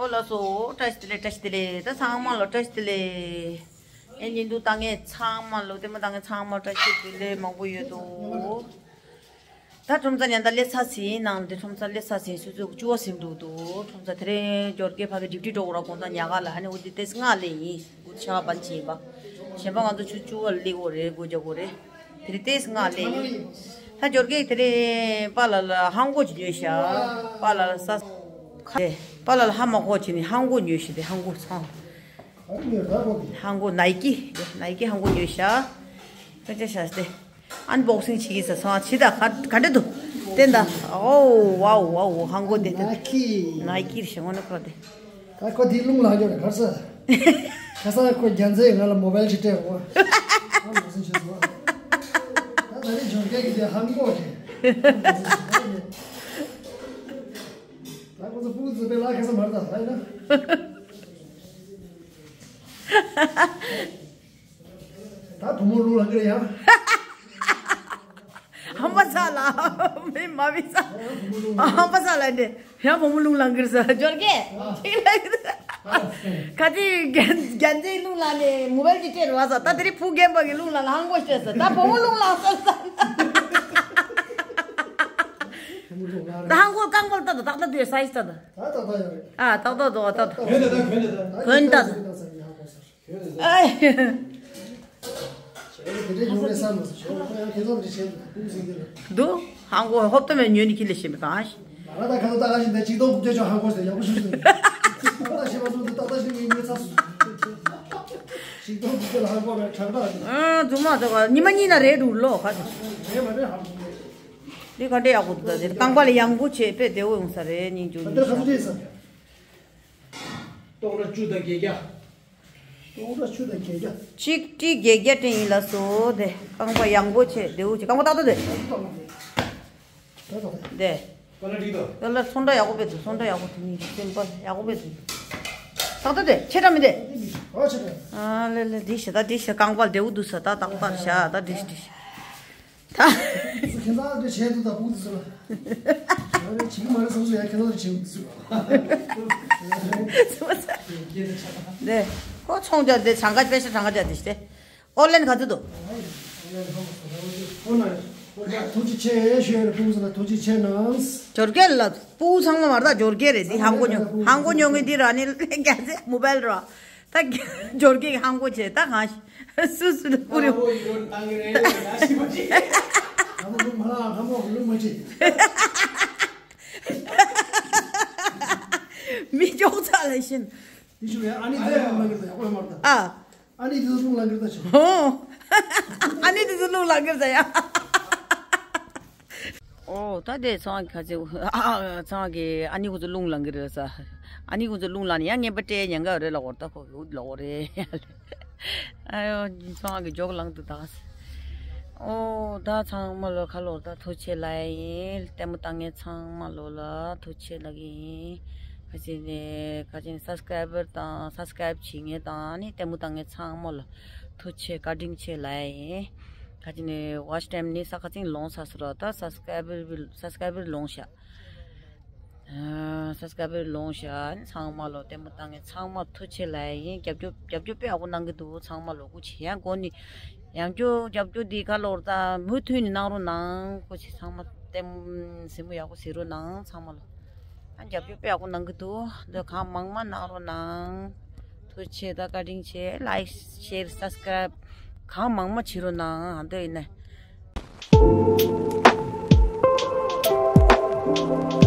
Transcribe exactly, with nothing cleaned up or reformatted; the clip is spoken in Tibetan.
ཨོ་ལགས་སོ། བཀྲ་ཤིས་བདེ་ལེགས། བཀྲ་ཤིས་བདེ་ལེགས། ད་ཚང་མ་ལ་བཀྲ་ཤིས་བདེ་ལེགས། ཨེ་ཉིན་དུ་ལྟ་མཁན་ཚང་མ་ལ། ལྟད་མོ་ལྟ་མཁན་ཚང་མ་བཀྲ་ཤིས་བདེ་ལེགས་མང་པོ་ཡོད་དོ། ད་ཁྲོམ་ཚ་ཉལ་ད་སླེབས་ཚར་ཟིན། ནང་དེ་ཁྲོམ་ཚ་སླེབས་ཚར་ཟིན། སུ་ཚོད་བཅུ་པ་ཟིན་འདུག་འདུག་ཁྲོམ་ཚ་དེ་རིང་འབྱོར་སྐད་ཕ་གི་ཌིའུ་ཊི་འགྲོ་དགོས་ར། དགོང་དག་ཉལ་ག་ལ། ཨ་ནི་འོ་དེ་ཏེས་ང་ལེ་ཡིན། འོ་དེ་ཤ་བན་ཆེན་པ། གཞན་པ་ང་ཚོ་ཆུ་བཅུ་པ་ལ་སླེབས་དགོས་རེད། སྒོ་རྒྱག་དགོས་རེད། དེ་རིང་ཏེས་ང་ལེ་ཡིན། ད་འབྱོར་སྐད་དེ་རིང་པཱ་ལགས་ལ་ཧང་གོ་ཅིག་ཉོས་ཤག་པཱ་ལགས་ལ་ས་ཁ་པཱ་ལགས་ལ་ཧ་མ་གོ་བྱས་ནས་ཧང་གོ་ཉོས་ཤག་དེ་ཧང་གོ་ཚང་། ཧང་གོ་ནའི་ཀི། ནའི་ཀི་ཧང་གོ་ཉོས་ཤག་སྐད་ཆ་བཤད་དེ། ཨན་བོག་སིང་བྱེད་ཀྱི་ཟེར་སོང་། ཇི་ལྟར་ག་ག་འདྲ་འདུག་བསྟན་དང་། ཨོ་ཝའོ་ཝའོ། ཧང་གོ་དེ་དེ། ནའི་ཀི། ནའི་ཀི་རེད་ཤག་ངོ་ནས་ཁོ་དེ། ད་ཁོ་དེ་རླུང་ལངས་ཡོད་རེད་གར་ས། ཁ་སང་ཁོ་རྒྱལ་མཚན་ང་ལ་མོ་བལ་ཅིག་སྤྲད་འོ། ཨ་མ་སེ་ཆེ་སོང་། ད་ད་རེས་འབྱོར་སྐད་ཀྱི་དེ་ཧང་གོ་རེད། ད་ཁོ་ཚོ་ཕྲུ་གུ་ཚོ་དཔེ་ལ་ཁ་ས་མར་ད་ལ་ཡིན་ན། ད་བུ་མོ་རླུང་ལངས་ཀྱི་རེད་ཡ། ཧམ་པ་ཚ་ལ། མི་མ་བི་ཚ། ཧམ་པ་ཚ་ལ་འདི། ཡང་བུ་མོ་རླུང་ལངས་ཀྱི་རེད་ཟེར། འབྱོར་སྐད། ཁྱེད་ལ་ཡིན། ག་དུས་རྒྱལ་རྒྱལ་མཚན་རླུང་ལངས་ནས་མོ་བལ་གྱི་སྤྲད་རེད་བ་ཟེར། ད་དེ་རིང་བུ་རྒན་པ་གི་རླུང་ལངས་ལ་ཧང་གོ་སྤྲད་ཟེར། ད་བུ་མོ་རླུང་ལངས་ཟེར་ཟེར། ད་ཧང་གོ་རྐང་པ་ལ་ལྟ་དང་ཏག་ཏག་དུས་སའི་ལྟ་དང་། ད་ཏག་ཏག་ཡོད་རེད། ཨ་ཏག་ཏག་འདུག་ཨ་ཏག་ཏག་གོན་ད་ད་གོན་ད། གོན་ད། ཨ། དེ་འདྲའི་ཉུང་བའི་བསམ་མ་སོང་། ཁྱོད་ཁོ་ཡང་ཁྱེད་ཚོ་འདི་བྱས་འདུག་ཀུན་ཟིན་གྱི་རེད། འདུག་ཧང་གོ་ཧོབ་ཏེ་མེད་ཉོས་ནི་ཁྱི་ལས་ཤེས་མི་གང་ཞིག་ང་ལ་ད་ཁ་ལོ་ད་ག་ཞིག་འདི་ཆིག་སྟོང་དགུ་བརྒྱ་ཅོག་ཧང་གོ་ཞིག་ཡག་པོ་ཞུ་ཞུ། ད་ད་ཤེས་པ་སོང་འདི་ད་ད་ཞིག་ངས་ཉོས་ཚར་སོང་། ཆིག་སྟོང་དགུ་བརྒྱ་ལ་ཧང་གོ་རེད་དྲག་དྲག་རེད། ཨ་རྫུན་མ་ད་ག་ཉི་མ་གཉིས་ན་རེད་འགྲོ་ལོ་ཁ་ཅིག་རེད་མ་རེད་ཧང་གོ་རེད། འདི་ག་འདྲ་ཡག་པོ་འདུག་ད་འདི་རྐང་པ་ལ་ཡང་པོ་བྱས་དཔེ་བདེ་བོ་ཡོང་ས་རེད། སྙིང་རྗེ་ད་འདི་ཁ་ཚུགས་བྱས་ས། སྟོང་ཕྲག་བཅུ་དང་བརྒྱད་བརྒྱ། སྟོང་ཕྲག་བཅུ་དང་བརྒྱད་བརྒྱ། གཅིག་ཁྲི་བརྒྱད་བརྒྱ་སྤྲད་ཡིན་ལགས་སོ། དེ་རྐང་པ་ཡང་པོ་བྱས་བདེ་བོ་བྱས། རྐང་པ་ཏག་ཏག་དེ། ད་ད་ད། དེ། ཀ་ལ་འགྲིག་དོ། ཀ་ལ་ཚོན་ཁྲ་ཡག་པོ་བེད་དོ། ཚོན་ཁྲ་ཡག་པོ་དེ་ནི་སིམ་པལ་ཡག་པོ་བེད་དོ། ཏག་ཏག་དེ་ཆེ་དྲགས་མི་དེ། ཨོ་ཆེ་དྲགས། ཨ་ལེ་ལེ་འགྲིག་ཤག་ད་འགྲིག་ཤག་རྐང་པ་བདེ་བོ་འདུག་ས། ད་ཏག་ཏག་ཤག་ད་འགྲིག་ཤག་འགྲིག་ཤག་ད། ཁྱེད་ཚང་འདི་བྱས་འདུག་ད་ཕུག་འདི་ཚོ་ལ། ང་རེ་བྱེད་ཀྱི་མ་རེད་བསམ་སོང་ཡ། ཁྱེད་ཚང་འདི་བྱེད་འདི་ཚོ། ནས་ཁོ་ཚོང་རྒྱག་འདི་གྲངས་ཀ་པེ་ཤ་གྲངས་ཀ་རྒྱག་འདི་ཤི་སྟེ། ཨོ་ལན་ག་ཚོད་འདུག་ཨོ་ན་ཨོ་ན་ཐུགས་རྗེ་ཆེ་ཞུ་ཡ་རེད། ཕུག་ཚོ་ལ་ཐུགས་རྗེ་ཆེ་གནང་། འབྱོར་སྐད་ལ་ཕུག་ཚང་མ་མ་རེད་ད། འབྱོར་སྐད་རེད་འདི། ཧང་གོ་ཉོ་ཧང་གོ་ཉོ་མཁན་འདི་ར་ནི་རྒྱ་ཚེ་མོ་བལ་ར། ད་འབྱོར་སྐད་ཧང་གོ་བྱས་ད་གང་ཤི་སུ་སུ་ལ་པུ་རེ། ཨ་མོ་ལུ་མ་ལ་ཨ་མོ་ལུ་མ་ཅི། མི་ཅོག་ཚ་ལ་ཤིན། དེ་ཞུ་ཡ་ཨ་ནི་དེ་ལུང་ལ་གིར་ད་ཡག་པོ་ཡོད་མ་རེད་ད། ཨ། ཨ་ནི་དེ་ཚོ་ལུང་ལ་གིར་ད་ཆོ། ཨོ། ཨ་ནི་དེ་ཚོ་ལུང་ལ་གིར་ད་ཡ། ཨོ་ད་དེ་ཚང་ག་ཚེ་ཨ་ཚང་གི་ཨ་ནི་ཁོ་ཚོ་ལུང་ལ་གིར་ས། ཨ་ནི་ཁོ་ཚོ་ལུང་ལ་ནི་ཡང་ངན་པ་སྤྲད་ཉན་ག་རེད་ལ་འོར་ད་ཁོ་གི་འུ་ལ་འོ་རེད། ཨ་ཡོ་ཚང་གི་འཇོག་ལང་དུ་ད། ཨོ་ད་ཚང་མ་ལོ་ཁ་ལོ་ད་ཐུགས་ཆེ་ལ་ཡིན། ལྟད་མོ་ལྟ་མཁན་ཚང་མ་ལོ་ལ་ཐུགས་ཆེ་ལ་གི་ཡིན། ཁ་ཅིག་ནས་ཁ་ཅིག་ནས་སབ་སི་ཀ་རའི་བར་དང་སབ་སི་ཀ་རའིབ་བྱེད་མཁན་དང་ནི་ལྟད་མོ་ལྟ་མཁན་ཚང་མ་ལ་ཐུགས་ཆེ་བཀའ་དྲིན་ཆེ་ལ་ཡིན། ཁ་ཅིག་ནས་ཝ་ཆི་ཊའིམ་ནི་ས་ཁ་ཅིག་ལོངས་ས་སུ་ར་ད་སབ་སི་ཀ་རའི་བར་སབ་སི་ཀ་རའི་བར་ལོངས་ཤག་ཨ་སབ་སི་ཀ་རའིབ་ལོངས་ཤག་ཚང་མ་ལོ་ལྟད་མོ་ལྟ་མཁན་ཚང་མ་ཐུགས་ཆེ་ལ་ཡིན། རྒྱབ་སྐྱོར་རྒྱབ་སྐྱོར་དཔེ་ཡག་པོ་གནང་གི་འདུག་ཚང་མ་ལོ་སྐུ་མཁྱེན། ཡང་སྒོ་ནས་ཡང་སྐྱོར་རྒྱབ་སྐྱོར་འདི་ག་ལོར་ད་མུ་མཐུད་ནས་གནང་རོགས་གནང་། སྐུ་མཁྱེན་ཚང་མ་ལྟད་མོ་གཟིགས་མོ་ཡག་པོ་གཟིགས་རོགས་གནང་། ཚང་མ་ལོ་ཨ་རྒྱབ་སྐྱོར་དཔེ་ཡག་པོ་གནང་གི་འདུག་འདི་གང་མང་མང་གནང་རོགས་གནང་། ཐུགས་ཆེ་ད་བཀའ་དྲིན་ཆེ། ལའིཀ་ཤེར་སབ་སི་ཀ་རའིབ་གང་མང་མང་བྱེད་རོགས་གནང་། འདི་ཡིན་ན།